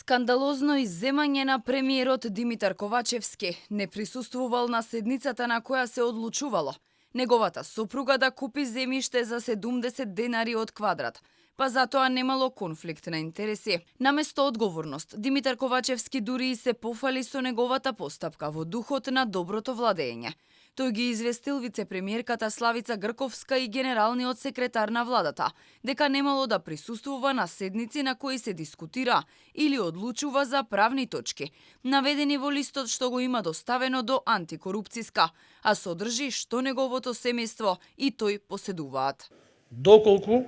Скандалозно изземање на премиерот Димитар Ковачевски не присуствувал на седницата на која се одлучувало неговата сопруга да купи земјиште за 70 денари од квадрат, па затоа немало конфликт на интереси. Наместо одговорност, Димитар Ковачевски дури и се пофали со неговата постапка во духот на доброто владење. Тој ги известил вице-премиерката Славица Грковска и генералниот секретар на владата дека немало да присуствува на седници на кои се дискутира или одлучува за правни точки, наведени во листот што го има доставено до антикорупцијска, а содржи што неговото семејство и тој поседуваат. Доколку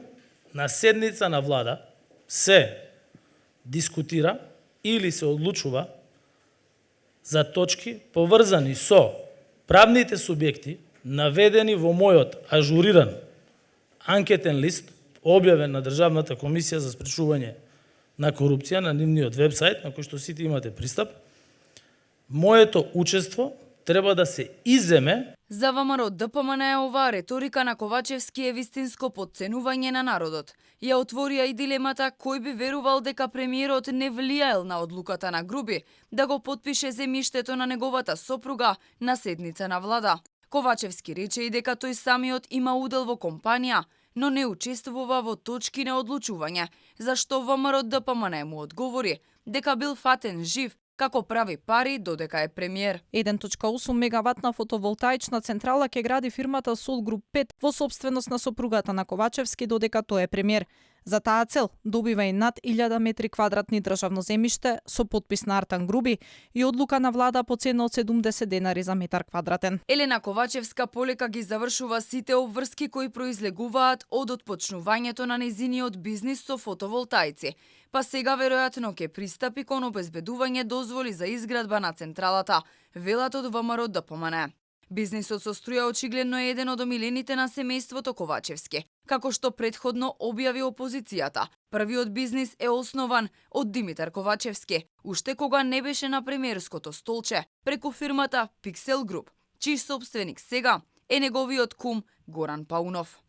на седница на влада се дискутира или се одлучува за точки поврзани со правните субјекти наведени во мојот ажуриран анкетен лист, објавен на Државната комисија за спречување на корупција на нивниот вебсайт, на кој што сите имате пристап, моето учество треба да се иземе. За ВМРО ДПМН оваа реторика на Ковачевски е вистинско потценување на народот. Ја отворија и дилемата кој би верувал дека премиерот не влијаел на одлуката на Груби да го потпише земјиштето на неговата сопруга на седница на влада. Ковачевски рече и дека тој самиот има удел во компанија, но не учествува во точки на одлучување, зашто ВМРО ДПМН му одговори дека бил фатен жив како прави пари додека е премиер. 1.8 мегаватна фотоволтаична централа ќе гради фирмата Сол Груп 5 во сопственост на сопругата на Ковачевски додека тој е премиер. За таа цел добива и над 1000 метри квадратни државно земјиште со подпис на Артан Груби и одлука на влада по цена од 70 денари за метар квадратен. Елена Ковачевска полека ги завршува сите обврски кои произлегуваат од отпочнувањето на незиниот бизнис со фотоволтаици, па сега веројатно ќе пристапи кон обезбедување дозволи за изградба на централата, велат од ВМРО ДПМН. Бизнисот со струја очигледно е еден од омилените на семејството Ковачевски, како што претходно објави опозицијата. Првиот бизнис е основан од Димитар Ковачевски, уште кога не беше на премиерското столче, преку фирмата Pixel Group, чиј сопственик сега е неговиот кум Горан Паунов.